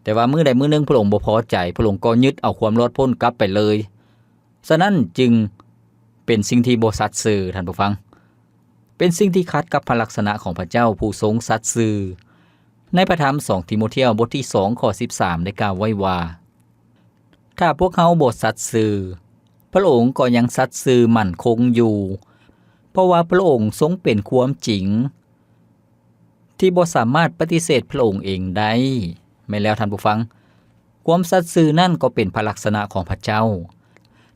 ແຕ່ວ່າມື້ໃດມື້ໜຶ່ງພະອົງບໍ່ພໍໃຈ, ພະອົງກໍຍຶດເອົາຄວາມລອດພົ້ນກັບໄປເລີຍ. ສະນັ້ນຈຶ່ງເປັນສິ່ງທີ່ບໍ່ສັດຊື່, ທ່ານຜູ້ຟັງ, ເປັນສິ່ງທີ່ຂັດກັບພະລັກສະນະຂອງພະເຈົ້າຜູ້ຊົງສັດຊື່. ໃນພະທຳສອງທີໂມທຽວບົດທີສອງ ຂໍ້ສິບສາມ ໄດ້ກ່າວໄວ້ວ່າ, ຖ້າພວກເຮົາບໍ່ສັດຊື່, ພະອົງກໍຍັງສັດຊື່ໝັ້ນຄົງຢູ່, ເພາະວ່າພະອົງຊົງເປັນຄວາມຈິງ ທີ່ບໍ່ສາມາດປະຕິເສດພະອົງເອງໄດ້. ແມ່ນແລ້ວທ່ານຜູ້ຟັງ, ຄວາມສັດຊື່ນັ້ນກໍເປັນພະລັກສະນະຂອງພະເຈົ້າ.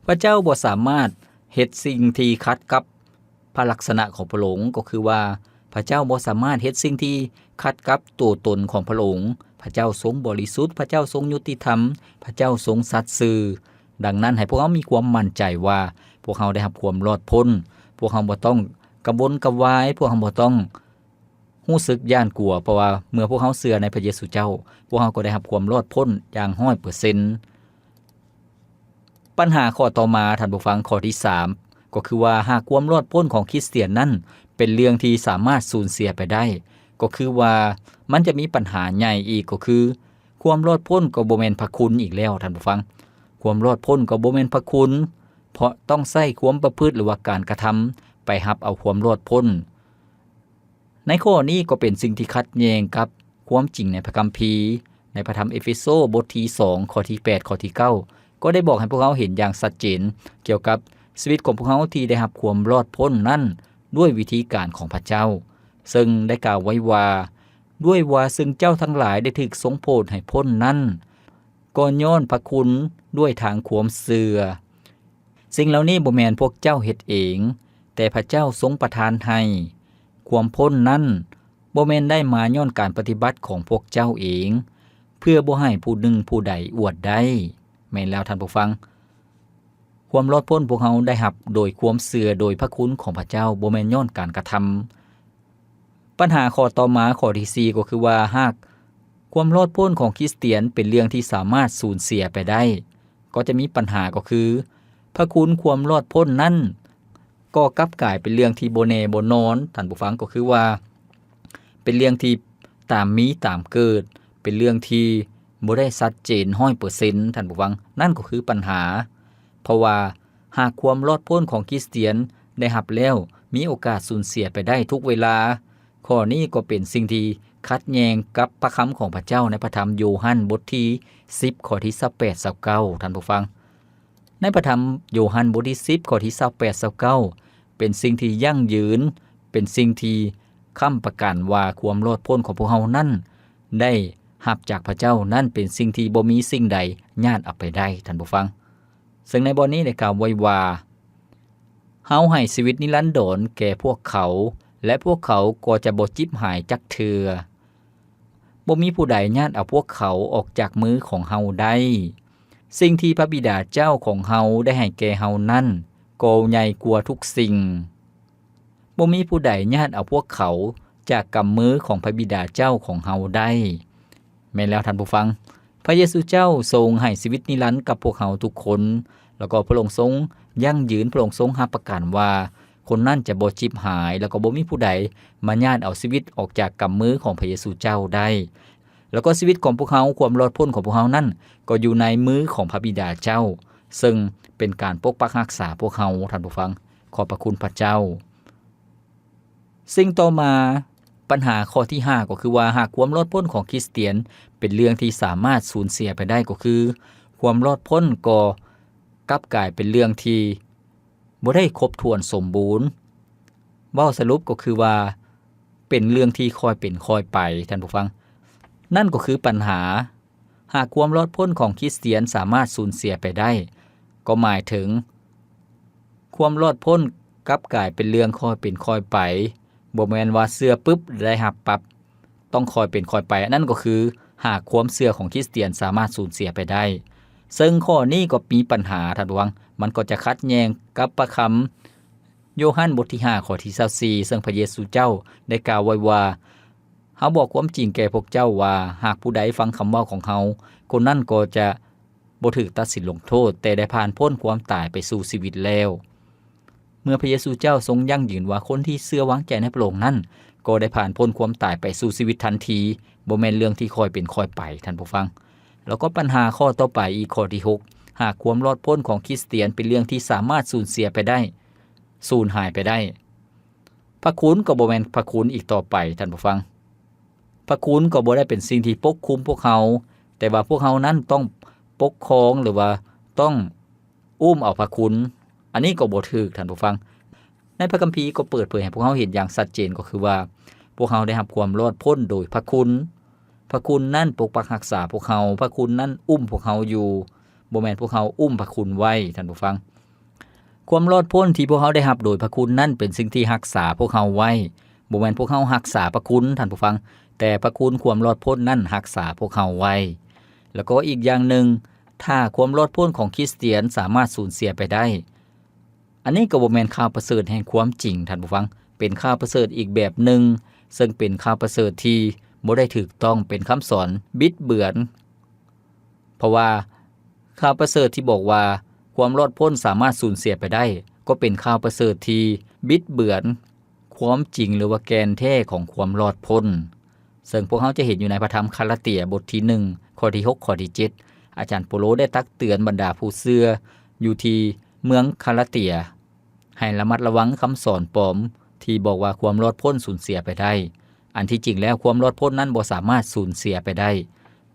ພະເຈົ້າບໍ່ສາມາດເຮັດສິ່ງທີ່ຂັດກັບພະລັກສະນະຂອງພະອົງ, ກໍຄືວ່າພະເຈົ້າບໍ່ສາມາດເຮັດສິ່ງທີ່ຂັດກັບຕົວຕົນຂອງພະອົງ. ພະເຈົ້າຊົງບໍລິສຸດ, ພະເຈົ້າຊົງຍຸຕິທຳ, ພະເຈົ້າຊົງສັດຊື່. ດັ່ງນັ້ນ, ໃຫ້ພວກເຮົາມີຄວາມໝັ້ນໃຈວ່າ ພວກເຮົາໄດ້ຮັບຄວາມລອດພົ້ນ, ພວກເຮົາບໍ່ຕ້ອງກະວົນກະວາຍ, ພວກເຮົາບໍ່ຕ້ອງ ຮູ້ສຶກຢ້ານກົວ, ເພາະວ່າເມື່ອພວກເຮົາເຊື່ອໃນພະເຢຊູເຈົ້າ, ພວກເຮົາກໍໄດ້ຮັບຄວາມລອດພົ້ນຢ່າງຮ້ອຍເປີເຊັນ. ບັນຫາຂໍ້ຕໍ່ມາ, ທ່ານຜູ້ຟັງ, ຂໍ້ທີສາມ ກໍຄືວ່າ ຫາກຄວາມລອດພົ້ນຂອງຄຣິສຕຽນນັ້ນເປັນເລື່ອງທີ່ສາມາດສູນເສຍໄປໄດ້, ກໍຄືວ່າມັນຈະມີບັນຫາໃຫຍ່ອີກ, ກໍຄືຄວາມລອດພົ້ນກໍບໍ່ແມ່ນພະຄຸນອີກແລ້ວ, ທ່ານຜູ້ຟັງ. ຄວາມລອດພົ້ນກໍບໍ່ແມ່ນພະຄຸນ, ເພາະຕ້ອງໃຊ້ຄວາມປະພຶດ ຫຼືວ່າການກະທຳໄປຮັບເອົາຄວາມລອດພົ້ນ. ໃນຂໍ້ນີ້ກໍເປັນສິ່ງທີ່ຂັດແຍ້ງກັບຄວາມຈິງໃນພະຄຳພີ. ໃນພະທຳເອເຟໂຊບົດທີສອງ ຂໍ້ທີແປດ ຂໍ້ທີເກົ້າ ກໍໄດ້ບອກໃຫ້ພວກເຮົາເຫັນຢ່າງຊັດເຈນກ່ຽວກັບຊີວິດຂອງພວກເຮົາທີ່ໄດ້ຮັບຄວາມລອດພົ້ນນັ້ນດ້ວຍວິທີການຂອງພະເຈົ້າ, ເຊິ່ງໄດ້ກ່າວໄວ້ວ່າ, ດ້ວຍວ່າເຊິ່ງເຈົ້າທັງຫຼາຍໄດ້ຖືກຊົງໂຜດໃຫ້ພົ້ນນັ້ນ, ກໍຍ້ອນພະຄຸນດ້ວຍທາງຄວາມເຊື່ອ. ສິ່ງເຫຼົ່ານີ້ບໍ່ແມ່ນພວກເຈົ້າເຮັດເອງ, ແຕ່ພະເຈົ້າຊົງປະທານໃຫ້. ຄວາມພົ້ນນັ້ນບໍ່ແມ່ນໄດ້ມາຍ້ອນການປະຕິບັດຂອງພວກເຈົ້າເອງ, ເພື່ອບໍ່ໃຫ້ຜູ້ໜຶ່ງຜູ້ໃດອວດໄດ້. ແມ່ນແລ້ວທ່ານຜູ້ຟັງ, ຄວາມລອດພົ້ນພວກເຮົາໄດ້ຮັບໂດຍຄວາມເຊື່ອໂດຍພະຄຸນຂອງພະເຈົ້າ, ບໍ່ແມ່ນຍ້ອນການກະທຳ. ບັນຫາຂໍ້ຕໍ່ມາ, ຂໍ້ທີສີ່ ກໍຄືວ່າ ຫາກຄວາມລອດພົ້ນຂອງຄຣິສຕຽນເປັນເລື່ອງທີ່ສາມາດສູນເສຍໄປໄດ້, ກໍຈະມີບັນຫາ, ກໍຄື ພະຄຸນຄວາມລອດພົ້ນນັ້ນກໍກັບກາຍເປັນເລື່ອງທີ່ບໍ່ແນ່ບໍ່ນອນ, ທ່ານຜູ້ຟັງ, ກໍຄືວ່າເປັນເລື່ອງທີ່ຕາມມີຕາມເກີດ, ເປັນເລື່ອງທີ່ບໍ່ໄດ້ຊັດເຈນຮ້ອຍເປີເຊັນ, ທ່ານຜູ້ຟັງ, ນັ້ນກໍຄືບັນຫາ. ເພາະວ່າຫາກຄວາມລອດພົ້ນຂອງຄຣິສຕຽນໄດ້ຮັບແລ້ວ ມີໂອກາດສູນເສຍໄປໄດ້ທຸກເວລາ. ຂໍ້ນີ້ກໍເປັນສິ່ງທີ່ຂັດແຍ້ງກັບພະຄຳຂອງພະເຈົ້າໃນພະທຳໂຍຮັນບົດທີສິບ ຂໍ້ທີຊາວແປດ ຊາວເກົ້າ ທ່ານຜູ້ຟັງ. ໃນພະທຳໂຍຮັນບົດທີສິບ ຂໍ້ທີຊາວແປດ ຊາວເກົ້າ ເປັນສິ່ງທີ່ຢັ້ງຢືນ, ເປັນສິ່ງທີ່ຄ້ຳປະກັນວ່າຄວາມລອດພົ້ນຂອງພວກເຮົານັ້ນໄດ້ຮັບຈາກພະເຈົ້າ, ນັ້ນເປັນສິ່ງທີ່ບໍ່ມີສິ່ງໃດຍາດເອົາໄປໄດ້, ທ່ານຜູ້ຟັງ. ເຊິ່ງໃນບ່ອນນີ້ໄດ້ກ່າວໄວ້ວ່າ, ເຮົາໃຫ້ຊີວິດນິລັນດອນແກ່ພວກເຂົາ, ແລະ ພວກເຂົາກໍຈະບໍ່ຈິບຫາຍຈັກເທື່ອ. ບໍ່ມີຜູ້ໃດຍາດເອົາພວກເຂົາອອກຈາກມືຂອງເຮົາໄດ້. ສິ່ງທີ່ພະບິດາເຈົ້າຂອງເຮົາໄດ້ໃຫ້ແກ່ເຮົານັ້ນກໍໃຫຍ່ກວ່າທຸກສິ່ງ. ບໍ່ມີຜູ້ໃດຍາດເອົາພວກເຂົາຈາກກຳມືຂອງພະບິດາເຈົ້າຂອງເຮົາໄດ້. ແມ່ນແລ້ວທ່ານຜູ້ຟັງ, ພະເຢຊູເຈົ້າຊົງໃຫ້ຊີວິດນິລັນກັບພວກເຮົາທຸກຄົນ, ແລ້ວກໍພະອົງຊົງຢັ້ງຢືນ, ພະອົງຊົງຮັບປະກັນວ່າ ຄົນນັ້ນຈະບໍ່ຈິບຫາຍ, ແລ້ວກໍບໍ່ມີຜູ້ໃດມາຍາດເອົາຊີວິດອອກຈາກກຳມືຂອງພະເຢຊູເຈົ້າໄດ້. ແລ້ວກໍຊີວິດຂອງພວກເຮົາ, ຄວາມລອດພົ້ນຂອງພວກເຮົານັ້ນ ກໍຢູ່ໃນມືຂອງພະບິດາເຈົ້າ, ເຊິ່ງເປັນການປົກປັກຮັກສາພວກເຮົາ, ທ່ານຜູ້ຟັງ. ຂອບພະຄຸນພະເຈົ້າ. ສິ່ງຕໍ່ມາ, ບັນຫາຂໍ້ທີຫ້າ ກໍຄືວ່າ ຫາກຄວາມລອດພົ້ນຂອງຄຣິສຕຽນເປັນເລື່ອງທີ່ສາມາດສູນເສຍໄປໄດ້, ກໍຄືຄວາມລອດພົ້ນກໍກັບກາຍເປັນເລື່ອງທີ່ບໍ່ໄດ້ຄົບຖ້ວນສົມບູນ. ເວົ້າສະຫຼຸບກໍຄືວ່າ ເປັນເລື່ອງທີ່ຄ່ອຍເປັນຄ່ອຍໄປ, ທ່ານຜູ້ຟັງ. ນັ້ນກໍຄືບັນຫາ. ຫາກຄວາມລອດພົ້ນຂອງຄຣິສຕຽນສາມາດສູນເສຍໄປໄດ້, ກໍໝາຍເຖິງຄວາມລອດພົ້ນກັບກາຍເປັນເລື່ອງຄ່ອຍເປັນຄ່ອຍໄປ, ບໍ່ແມ່ນວ່າເຊື່ອປຶບໄດ້ຮັບປັບ, ຕ້ອງຄ່ອຍເປັນຄ່ອຍໄປ. ອັນນັ້ນກໍຄື ຫາກຄວາມເຊື່ອຂອງຄຣິສຕຽນສາມາດສູນເສຍໄປໄດ້. ເຊິ່ງຂໍ້ນີ້ກໍມີບັນຫາ, ທ່ານຜູ້ຟັງ, ມັນກໍຈະຂັດແຍ້ງກັບພະຄຳໂຍຮັນບົດທີຫ້າ ຂໍ້ທີຊາວສີ່ ເຊິ່ງພະເຢຊູເຈົ້າໄດ້ກ່າວໄວ້ວ່າ, ເຮົາບອກຄວາມຈິງແກ່ພວກເຈົ້າວ່າ, ຫາກຜູ້ໃດຟັງຄຳເວົ້າຂອງເຮົາ, ຄົນນັ້ນກໍຈະບໍ່ຖືກຕັດສິນລົງໂທດ, ແຕ່ໄດ້ຜ່ານພົ້ນຄວາມຕາຍໄປສູ່ຊີວິດແລ້ວ. ເມື່ອພະເຢຊູເຈົ້າຊົງຢັ້ງຢືນວ່າ ຄົນທີ່ເຊື່ອວາງໃຈໃນພະອົງນັ້ນ ກໍໄດ້ຜ່ານພົ້ນຄວາມຕາຍໄປສູ່ຊີວິດທັນທີ, ບໍ່ແມ່ນເລື່ອງທີ່ຄ່ອຍເປັນຄ່ອຍໄປ, ທ່ານຜູ້ຟັງ. ແລ້ວກໍບັນຫາຂໍ້ຕໍ່ໄປອີກ, ຂໍ້ທີຫົກ, ຫາກຄວາມລອດພົ້ນຂອງຄຣິສຕຽນເປັນເລື່ອງທີ່ສາມາດສູນເສຍໄປໄດ້, ສູນຫາຍໄປໄດ້, ພະຄຸນກໍບໍ່ແມ່ນພະຄຸນອີກຕໍ່ໄປ, ທ່ານຜູ້ຟັງ. ພະຄຸນກໍບໍ່ໄດ້ເປັນສິ່ງທີ່ປົກຄຸມພວກເຮົາ, ແຕ່ວ່າພວກເຮົານັ້ນຕ້ອງປົກຄອງ ຫຼືວ່າຕ້ອງ ອຸ້ມເອົາພະຄຸນ, ອັນນີ້ກໍບໍ່ຖືກ, ທ່ານຜູ້ຟັງ. ໃນພະຄຳພີກໍເປີດເຜີຍໃຫ້ພວກເຮົາເຫັນຢ່າງຊັດເຈນ, ກໍຄືວ່າພວກເຮົາໄດ້ຮັບຄວາມລອດພົ້ນໂດຍພະຄຸນ. ພະຄຸນນັ້ນປົກປັກຮັກສາພວກເຮົາ, ພະຄຸນນັ້ນອຸ້ມພວກເຮົາຢູ່, ບໍ່ແມ່ນພວກເຮົາອຸ້ມພະຄຸນໄວ້, ທ່ານຜູ້ຟັງ. ຄວາມລອດພົ້ນທີ່ພວກເຮົາໄດ້ຮັບໂດຍພະຄຸນນັ້ນເປັນສິ່ງທີ່ຮັກສາພວກເຮົາໄວ້, ບໍ່ແມ່ນພວກເຮົາຮັກສາພະຄຸນ, ທ່ານຜູ້ຟັງ, ແຕ່ພະຄຸນຄວາມລອດພົ້ນນັ້ນຮັກສາພວກເຮົາໄວ້. ແລ້ວກໍອີກຢ່າງໜຶ່ງ, ຖ້າຄວາມລອດພົ້ນຂອງຄຣິສຕຽນສາມາດສູນເສຍໄປໄດ້, ອັນນີ້ກໍບໍ່ແມ່ນຂ່າວປະເສີດແຫ່ງຄວາມຈິງ, ທ່ານຜູ້ຟັງ, ເປັນຂ່າວປະເສີດອີກແບບໜຶ່ງ, ເຊິ່ງເປັນຂ່າວປະເສີດທີ່ບໍ່ໄດ້ຖືກຕ້ອງ, ເປັນຄຳສອນບິດເບືອນ. ເພາະວ່າຂ່າວປະເສີດທີ່ບອກວ່າຄວາມລອດພົ້ນສາມາດສູນເສຍໄປໄດ້, ກໍເປັນຂ່າວປະເສີດທີ່ບິດເບືອນຄວາມຈິງ ຫຼືວ່າແກ່ນແທ້ຂອງຄວາມລອດພົ້ນ. ເຊິ່ງພວກເຮົາຈະເຫັນຢູ່ໃນພະທຳຄາລາເຕຍ ບົດທີໜຶ່ງ ຂໍ້ທີຫົກ ຂໍ້ທີເຈັດ ອາຈານເປາໂລໄດ້ຕັກເຕືອນບັນດາຜູ້ເຊື່ອຢູ່ທີ່ເມືອງຄາລາເຕຍ ໃຫ້ລະມັດລະວັງຄຳສອນປອມທີ່ບອກວ່າຄວາມລອດພົ້ນສູນເສຍໄປໄດ້. ອັນທີ່ຈິງແລ້ວຄວາມລອດພົ້ນນັ້ນບໍ່ສາມາດສູນເສຍໄປໄດ້.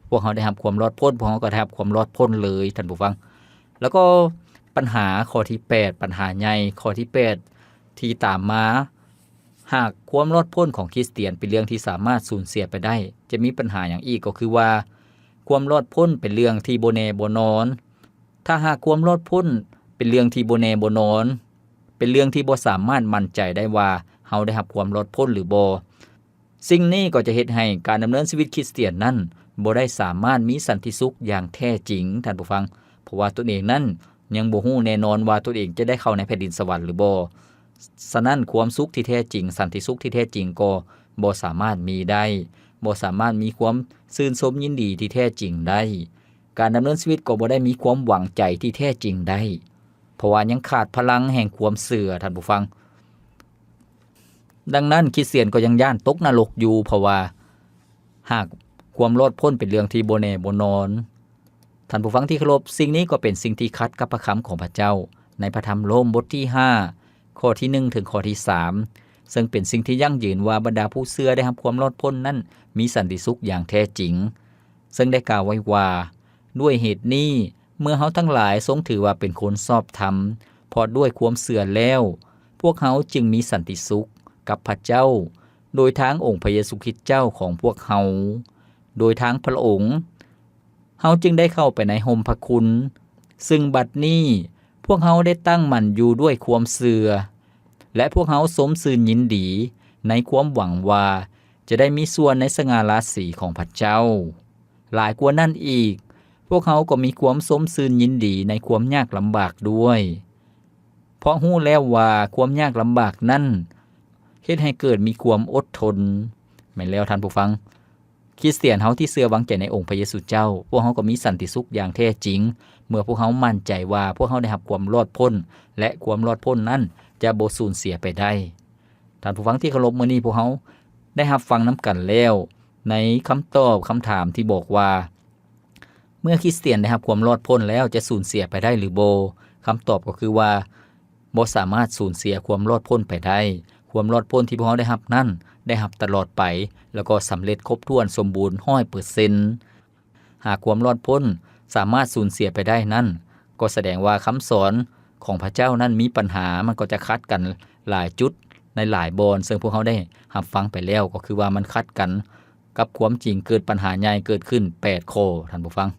ພວກເຮົາໄດ້ຮັບຄວາມລອດພົ້ນ, ພວກເຮົາກໍໄດ້ຮັບຄວາມລອດພົ້ນເລີຍ, ທ່ານຜູ້ຟັງ. ແລ້ວກໍບັນຫາຂໍ້ທີແປດ, ບັນຫາໃຫຍ່ຂໍ້ທີແປດທີ່ຕາມມາ, ຫາກຄວາມລອດພົ້ນຂອງຄຣິສຕຽນເປັນເລື່ອງທີ່ສາມາດສູນເສຍໄປໄດ້, ຈະມີບັນຫາຫຍັງອີກ? ກໍຄືວ່າຄວາມລອດພົ້ນເປັນເລື່ອງທີ່ບໍ່ແນ່ບໍ່ນອນ. ຖ້າຫາກຄວາມລອດພົ້ນເປັນເລື່ອງທີ່ບໍ່ແນ່ບໍ່ນອນ, ເປັນເລື່ອງທີ່ບໍ່ສາມາດໝັ້ນໃຈໄດ້ວ່າເຮົາໄດ້ຮັບຄວາມລອດພົ້ນຫຼືບໍ່, ສິ່ງນີ້ກໍຈະເຮັດໃຫ້ການດຳເນີນຊີວິດຄຣິສຕຽນນັ້ນບໍ່ໄດ້ສາມາດມີສັນຕິສຸກຢ່າງແທ້ຈິງ, ທ່ານຜູ້ຟັງ, ເພາະວ່າຕົນເອງນັ້ນຍັງບໍ່ຮູ້ແນ່ນອນວ່າຕົນເອງຈະໄດ້ເຂົ້າໃນແຜ່ນດິນສະຫວັນຫຼືບໍ່. ສະນັ້ນ, ຄວາມສຸກທີ່ແທ້ຈິງ, ສັນຕິສຸກທີ່ແທ້ຈິງກໍບໍ່ສາມາດມີໄດ້, ບໍ່ສາມາດມີຄວາມຊື່ນຊົມຍິນດີທີ່ແທ້ຈິງໄດ້. ການດຳເນີນຊີວິດກໍບໍ່ໄດ້ມີຄວາມຫວັງໃຈທີ່ແທ້ຈິງໄດ້, ເພາະວ່າຍັງຂາດພະລັງແຫ່ງຄວາມເຊື່ອ, ທ່ານຜູ້ຟັງ. ດັ່ງນັ້ນ, ຄຣິສຕຽນກໍຍັງຢ້ານຕົກນະລົກຢູ່, ເພາະວ່າຫາກຄວາມລອດພົ້ນເປັນເລື່ອງທີ່ບໍ່ແນ່ບໍ່ນອນ. ທ່ານຜູ້ຟັງທີ່ເຄົາລົບ, ສິ່ງນີ້ກໍເປັນສິ່ງທີ່ຂັດກັບພະຄຳຂອງພະເຈົ້າ ໃນພະທຳໂລມບົດທີຫ້າ ຂໍ້ທີໜຶ່ງ ເຖິງຂໍ້ທີສາມ ເຊິ່ງເປັນສິ່ງທີ່ຢັ້ງຢືນວ່າບັນດາຜູ້ເຊື່ອໄດ້ຮັບຄວາມລອດພົ້ນນັ້ນມີສັນຕິສຸກຢ່າງແທ້ຈິງ, ເຊິ່ງໄດ້ກ່າວໄວ້ວ່າ, ດ້ວຍເຫດນີ້, ເມື່ອເຮົາທັງຫຼາຍຊົງຖືວ່າເປັນຄົນຊອບທຳ, ເພາະດ້ວຍຄວາມເຊື່ອແລ້ວ, ພວກເຮົາຈຶ່ງມີສັນຕິສຸກກັບພະເຈົ້າ, ໂດຍທາງອົງພະເຢຊູຄຣິດເຈົ້າຂອງພວກເຮົາ, ໂດຍທາງພະອົງ, ເຮົາຈຶ່ງໄດ້ເຂົ້າໄປໃນຮົ່ມພະຄຸນ, ຊຶ່ງບັດນີ້ພວກເຮົາໄດ້ຕັ້ງໝັ້ນຢູ່ດ້ວຍຄວາມເຊື່ອ, ແລະ ພວກເຮົາຊົມຊື່ນຍິນດີໃນຄວາມຫວັງວ່າຈະໄດ້ມີສ່ວນໃນສະຫງ່າລາສີຂອງພະເຈົ້າ. ຫຼາຍກວ່ານັ້ນອີກ, ພວກເຮົາກໍມີຄວາມຊົມຊື່ນຍິນດີໃນຄວາມຍາກລຳບາກດ້ວຍ, ເພາະຮູ້ແລ້ວວ່າຄວາມຍາກລຳບາກນັ້ນເຮັດໃຫ້ເກີດມີຄວາມອົດທົນ. ແມ່ນແລ້ວທ່ານຜູ້ຟັງ, ຄຣິສຕຽນເຮົາທີ່ເຊື່ອວາງໃຈໃນອົງພະເຢຊູເຈົ້າ, ພວກເຮົາກໍມີສັນຕິສຸກຢ່າງແທ້ຈິງ ເມື່ອພວກເຮົາໝັ້ນໃຈວ່າພວກເຮົາໄດ້ຮັບຄວາມລອດພົ້ນ ແລະ ຄວາມລອດພົ້ນນັ້ນຈະບໍ່ສູນເສຍໄປໄດ້. ທ່ານຜູ້ຟັງທີ່ເຄົາລົບ, ມື້ນີ້ພວກເຮົາໄດ້ຮັບຟັງນຳກັນແລ້ວໃນຄຳຕອບຄຳຖາມທີ່ບອກວ່າ, ເມື່ອຄຣິສຕຽນໄດ້ຮັບຄວາມລອດພົ້ນແລ້ວຈະສູນເສຍໄປໄດ້ຫຼືບໍ່? ຄຳຕອບກໍຄືວ່າ, ບໍ່ສາມາດສູນເສຍຄວາມລອດພົ້ນໄປໄດ້. ຄວາມລອດພົ້ນທີ່ພວກເຮົາໄດ້ຮັບນັ້ນ ໄດ້ຮັບຕະຫຼອດໄປ ແລ້ວກໍສຳເລັດຄົບຖ້ວນສົມບູນຮ້ອຍເປີເຊັນ. ຫາກຄວາມລອດພົ້ນສາມາດສູນເສຍໄປໄດ້ນັ້ນ, ກໍສະແດງວ່າຄຳສອນຂອງພະເຈົ້ານັ້ນມີບັນຫາ, ມັນກໍຈະຂັດກັນຫຼາຍຈຸດໃນຫຼາຍບ່ອນ, ເຊິ່ງພວກເຮົາໄດ້ຮັບຟັງໄປແລ້ວ, ກໍຄືວ່າມັນຂັດກັນກັບຄວາມຈິງ, ເກີດບັນຫາໃຫຍ່ເກີດຂຶ້ນແປດຂໍ້, ທ່ານຜູ້ຟັງ.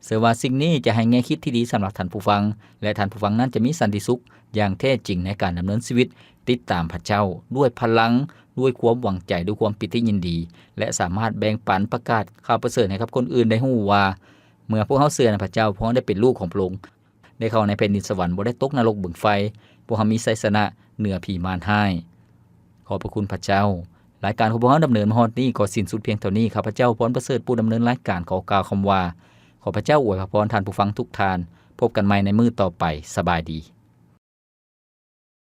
ເຊື່ອວ່າສິ່ງນີ້ຈະໃຫ້ແງ່ຄິດທີ່ດີສຳລັບທ່ານຜູ້ຟັງ, ແລະ ທ່ານຜູ້ຟັງນັ້ນຈະມີສັນຕິສຸກຢ່າງແທ້ຈິງໃນການດຳເນີນຊີວິດ, ຕິດຕາມພະເຈົ້າດ້ວຍພະລັງ, ດ້ວຍຄວາມຫວັງໃຈ, ດ້ວຍຄວາມປີຕິຍິນດີ, ແລະ ສາມາດແບ່ງປັນປະກາດຂ່າວປະເສີດໃຫ້ກັບຄົນອື່ນໄດ້ຮູ້ວ່າ, ເມື່ອພວກເຮົາເຊື່ອໃນພະເຈົ້າ, ພວກເຮົາໄດ້ເປັນລູກຂອງພະອົງ, ໄດ້ເຂົ້າໃນແຜ່ນດິນສະຫວັນ, ບໍ່ໄດ້ຕົກນະລົກບຶງໄຟ, ພວກເຮົາມີໄຊຊະນະເໜືອຜີມານຮ້າຍ. ຂອບພະຄຸນພະເຈົ້າ. ລາຍການຂອງພວກເຮົາດຳເນີນມາຮອດນີ້ກໍສິ້ນສຸດພຽງເທົ່ານີ້. ຂ້າພະເຈົ້າ ພອນປະເສີດ ຜູ້ດຳເນີນລາຍການ ຂໍກ່າວຄຳວ່າ, ຂໍພະເຈົ້າອວຍພະພອນທ່ານຜູ້ຟັງທຸກທ່ານ. ພົບກັນໃໝ່ໃນມື້ຕໍ່ໄປ. ສະບາຍດີ.